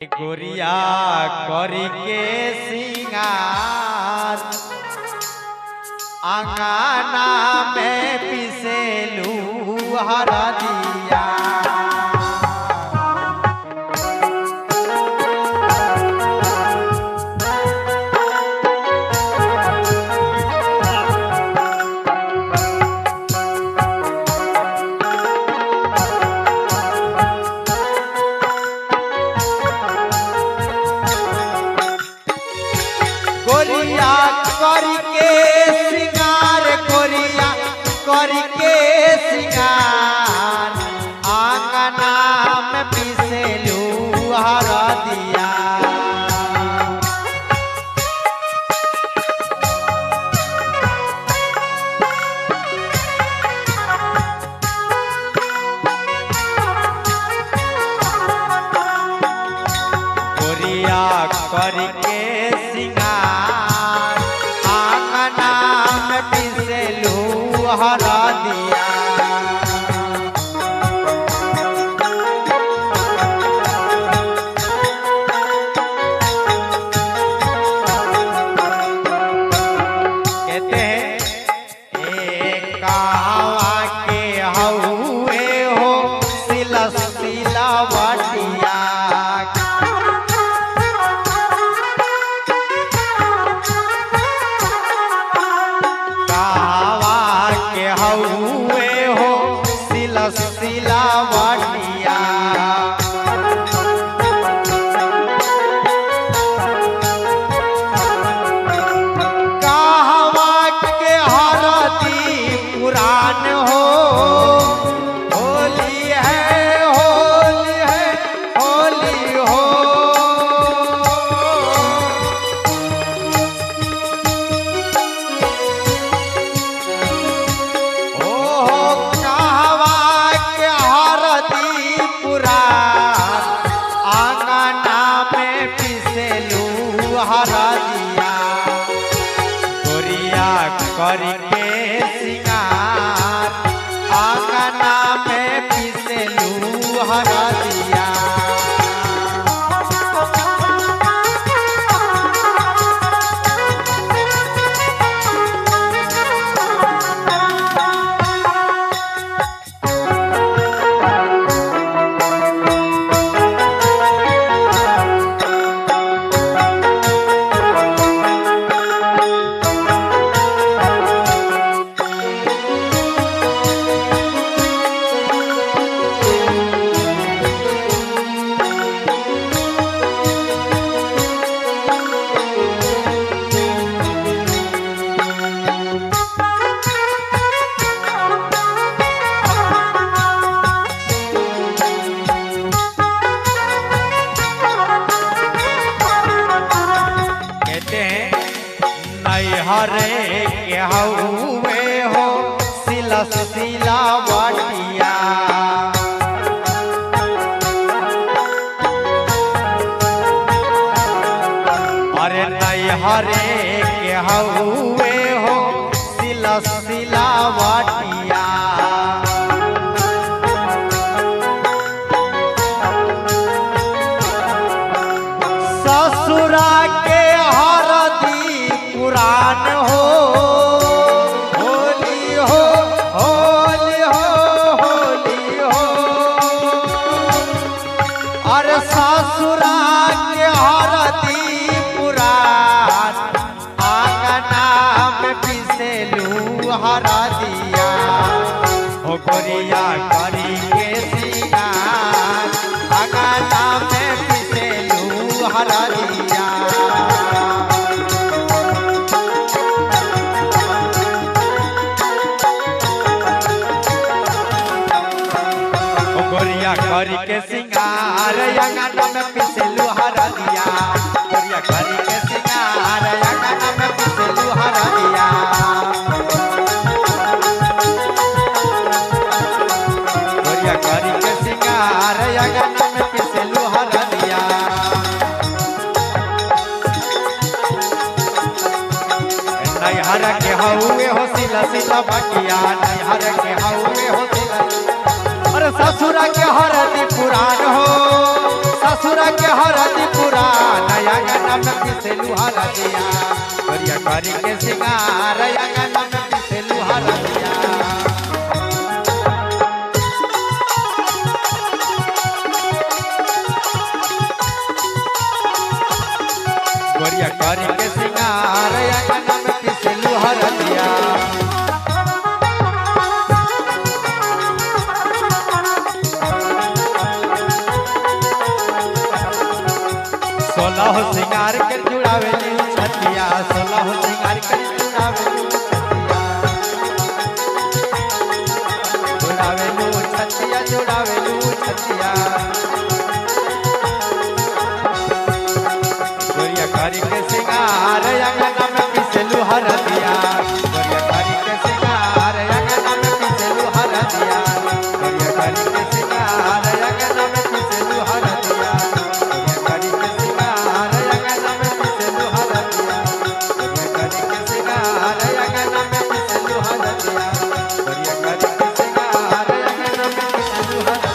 गोरिया करी के सिंगार अंगना में पिसेलू हरदिया। गोरिया करके सिंगार, गोरिया करके सिंगार आंगना में पिसेलू हरदिया। गोरिया करके सिंगार आंगना में पिसेलू हरदिया। कहते हैं ए कहवा के हउए हो सिला सिलावटिया। कहवा के हउए हो सिला सिलावटिया। कहवा के हरदी पुराण हो, होली है होली है होली हो। ओ कहवा के हरदी पुराण आंगना में पिसेलू हरदिया। गोरिया करके सिंगार आंगना में पिसेलू हरदिया। कहते हैं नैहरे के हउए हो सिला सिलावटिया। अरे नैहरे के हउए हो सिला सिलावटिया। ससुरा के हरदी पुराण हो, होली हो होली हो होली हो। अरे ससुरा के हरदी पुराण आंगना में पिसेलू हरदिया। हो गोरिया करी के सिंगार आंगना में पिसेलू हरदिया। ओ गोरिया करी के सिंगार अंगना में पिसेलू हरदिया। गोरिया करी के सिंगार अंगना में पिसेलू हरदिया। गोरिया करी के सिंगार अंगना में पिसेलू हरदिया। नैहर के हउए हो सिला सिला बटिया। नैहर के हउए हो सिला, अरे ससुरा के हरदी पुराण हो। ससुर के हरदी पुराना अंगना में पिसेलू हरदिया। गोरिया करी के सिंगार अंगना में पिसेलू हरदिया। गोरिया करी के सिंगार अंगना में पिसेलू हरदिया। सोलह सिंगार कर जुड़ावेली छतिया, सोलह सिंगार कर जुड़ावेली छतिया, जुड़ावेलू छतिया, जुड़ावेलू छतिया। गोरिया करी के सिंगार अंगना में पिसलू हरदिया। गोरिया करी के सिंगार अंगना में पिसलू हरदिया। गोरिया करी के सिंगार अंगना में पिसलू हरदिया। गोरिया करी के सिंगार अंगना में पिसलू हरदिया। गोरिया करी के सिंगार अंगना में पिसलू हरदिया। गोरिया करी के सिंगार अंगना में पिसलू हरदिया।